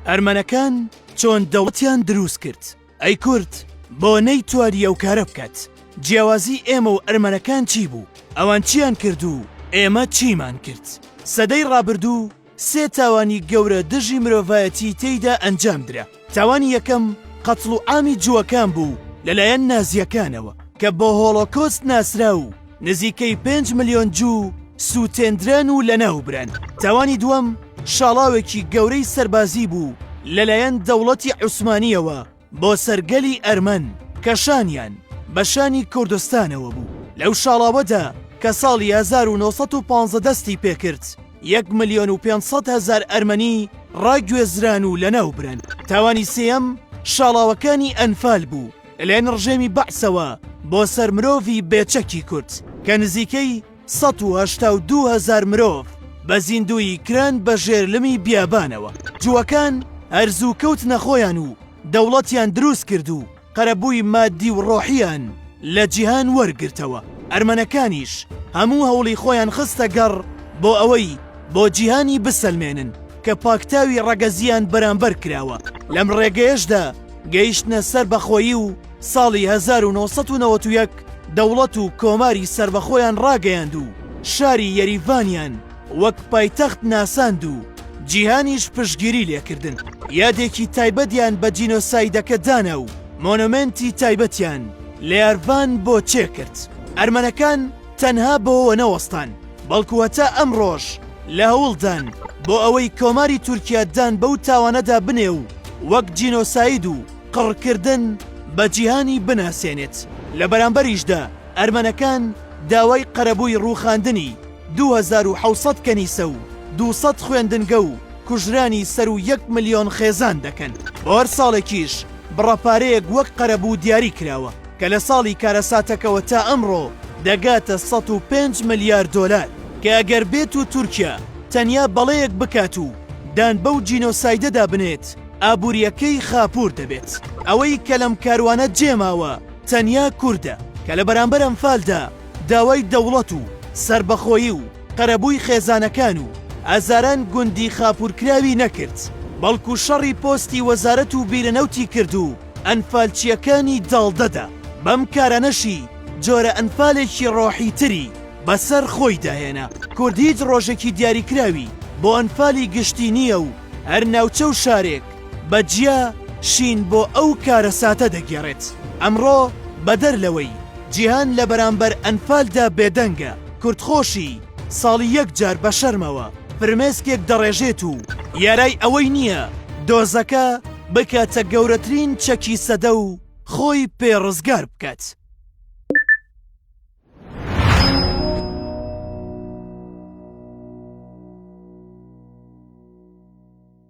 ئەرمەنەکان چۆن دەوڵەتیان دروست کرد؟ ئەی کورد بۆ نەیتوانی ئەو کارە بکات؟ جیاوازی ئێمە و ئەرمەنەکان چی بوو؟ ئەوان چیان کرد و ئێمە چیمان کرد؟ سەدەی ڕابردوو سێ تاوانی گەورە دژی مرۆڤایەتی تێیدا ئەنجام درا. تاوانی یەکەم قەتڵوعامی جووەکان بوو لەلایەن نازییەکانەوە کە بە هۆڵۆکۆست ناسرا و نزیکەی 5 ملیۆن جوو سووتێندران و لەناوبران. تاوانی دووەم شاڵاوێکی گەورەی سەربازی بوو لەلایەن دەوڵەتی عوسمانییەوە بۆ سەر گەلی ئەرمەن کە شانیان بە شانی کوردستانەوە بوو. لەو شاڵاوەدا کە ساڵی 1915 دەستی پێکرد، یەک ملیۆن و 500 هەزار ئەرمەنی ڕاگوێزران و لەناوبران. تاوانی سێیەم شاڵاوەکانی ئەنفال بوو لەلایەن ڕژێمی بەعسەوە بۆ سەر مرۆڤی بێچەکی کورد کە نزیکەی 182 هەزار مرۆڤ بە زیندوویی کران بە ژێر لمی بیابانەوە. جووەکان هەر زوو کەوتنە خۆیان و دەوڵەتیان دروست کرد و قەرەبووی مادی و ڕۆحیان لە جیهان وەرگرتەوە. ئەرمەنەکانیش هەموو هەوڵی خۆیان خستە گەڕ بۆ ئەوەی بۆ جیهانی بسەلمێنن کە پاکتاوی ڕەگەزییان بەرامبەر کراوە. لەم ڕێگەیەشدا گەیشتنە سەربەخۆیی و ساڵی 1991 دەوڵەت و کۆماری سەربەخۆیان ڕاگەیاند و شاری یەریڤانیان وەک پایتەخت ناساند و جیهانیش پشتگیری لێکردن. یادێکی تایبەتیان بە جینۆسایدەکە دانا و مۆنۆمێنتی تایبەتیان لە یارڤان بۆ چێکرد. ئەرمەنەکان تەنها بەوەوە نەوەستان، بەڵکو هەتا ئەمڕۆش لە هەوڵدان بۆ ئەوەی کۆماری تورکیا دان بەو تاوانەدا بنێ و وەک جینۆساید و قڕکردن بە جیهانی بناسێنێت. لە بەرامبەریشدا ئەرمەنەکان داوای قەرەبووی ڕووخاندنی 2700 کەنیسە و 200 خوێندنگە و کوژرانی سەروو یەک ملیۆن خێزان دەکەن. بۆ هەر ساڵێکیش بڕە پارەیەک وەک قەرەبوو دیاری کراوە کە لە ساڵی کارەساتەکەوە تا ئەمڕۆ دەگاتە 105 ملیار دۆلار کە ئەگەر بێت و تورکیا تەنیا بەڵێیەک بکات و دان بەو جینۆسایدەدا بنێت ئابوورییەکەی خاپوور دەبێت. ئەوەی کە لەم کاروانە جێماوە تەنیا کوردە کە لە بەرامبەر ئەنفالدا داوای دەوڵەت و سەربەخۆیی و قەرەبووی خێزانەکان و هەزاران گوندی خاپوورکراوی نەکرد، بەڵکو شەڕی پۆستی وەزارەت و بیرەنەوتی کرد و ئەنفالچییەکانی داڵدەدا، بەم کارانەشی جۆرە ئەنفالێکی ڕۆحی تری بەسەر خۆیدا هێنا. کورد هیچ ڕۆژێکی دیاریکراوی بۆ ئەنفالی گشتی نییە و هەر ناوچە و شارێک بە جیا شین بۆ ئەو کارەساتە دەگێڕێت. ئەمڕۆ بەدەر لەوەی جیهان لە بەرامبەر ئەنفالدا بێدەنگە، کورد خۆشی ساڵی یەک جار بە شەرمەوە فرمێسکێک دەڕێژێت و یارای ئەوەی نییە دۆزەکە بکاتە گەورەترین چەکی سەدە و خۆی پێ ڕزگار بکات.